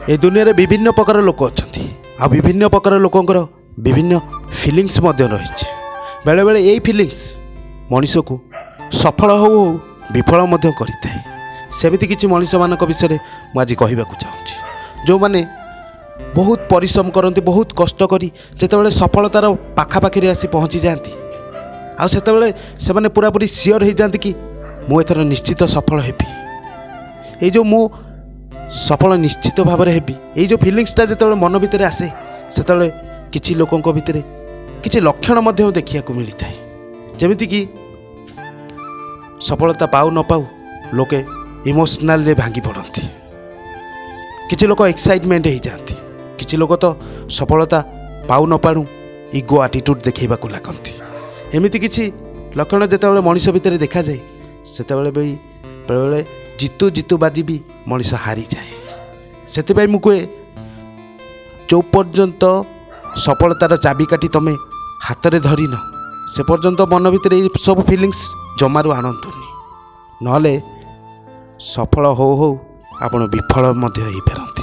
ଏ ଦୁନିଆରେ ବିଭିନ୍ନ ପ୍ରକାର ଲୋକ ଅଛନ୍ତି, ଆଉ ବିଭିନ୍ନ ପ୍ରକାର ଲୋକଙ୍କର ବିଭିନ୍ନ ଫିଲିଙ୍ଗସ୍ ମଧ୍ୟ ରହିଛି। ବେଳେବେଳେ ଏଇ ଫିଲିଙ୍ଗସ୍ ମଣିଷକୁ ସଫଳ ହେଉ ହେଉ ବିଫଳ ମଧ୍ୟ କରିଥାଏ। ସେମିତି କିଛି ମଣିଷମାନଙ୍କ ବିଷୟରେ ମୁଁ ଆଜି କହିବାକୁ ଚାହୁଁଛି, ଯେଉଁମାନେ ବହୁତ ପରିଶ୍ରମ କରନ୍ତି, ବହୁତ କଷ୍ଟ କରି ଯେତେବେଳେ ସଫଳତାର ପାଖାପାଖିରେ ଆସି ପହଞ୍ଚି ଯାଆନ୍ତି, ଆଉ ସେତେବେଳେ ସେମାନେ ପୁରାପୁରି ସିଓର ହେଇଯାଆନ୍ତି କି ମୁଁ ଏଥର ନିଶ୍ଚିତ ସଫଳ ହେବି। ଏଇ ଯେଉଁ ମୁଁ ସଫଳ ନିଶ୍ଚିତ ଭାବରେ ହେବି, ଏଇ ଯେଉଁ ଫିଲିଙ୍ଗସଟା ଯେତେବେଳେ ମନ ଭିତରେ ଆସେ, ସେତେବେଳେ କିଛି ଲୋକଙ୍କ ଭିତରେ କିଛି ଲକ୍ଷଣ ମଧ୍ୟ ଦେଖିବାକୁ ମିଳିଥାଏ। ଯେମିତିକି ସଫଳତା ପାଉ ନ ପାଉ ଲୋକେ ଇମୋସନାଲରେ ଭାଙ୍ଗି ପଡ଼ନ୍ତି, କିଛି ଲୋକ ଏକ୍ସାଇଟମେଣ୍ଟ ହେଇଯାଆନ୍ତି, କିଛି ଲୋକ ତ ସଫଳତା ପାଉ ନ ପାରୁ ଇଗୋ ଆଟିଟ୍ୟୁଡ଼ ଦେଖାଇବାକୁ ଲାଗନ୍ତି। ଏମିତି କିଛି ଲକ୍ଷଣ ଯେତେବେଳେ ମଣିଷ ଭିତରେ ଦେଖାଯାଏ, ସେତେବେଳେ ବି ବେଳେବେଳେ ଜିତୁ ଜିତୁ ବାଜି ବି ମଣିଷ ହାରିଯାଏ। ସେଥିପାଇଁ ମୁଁ କୁହେ, ଯେଉଁ ପର୍ଯ୍ୟନ୍ତ ସଫଳତାର ଚାବିକାଠି ତୁମେ ହାତରେ ଧରିନ, ସେ ପର୍ଯ୍ୟନ୍ତ ମନ ଭିତରେ ଏଇ ସବୁ ଫିଲିଙ୍ଗସ୍ ଜମାରୁ ଆଣନ୍ତୁନି। ନହେଲେ ସଫଳ ହଉ ହଉ ଆପଣ ବିଫଳ ମଧ୍ୟ ହେଇପାରନ୍ତି।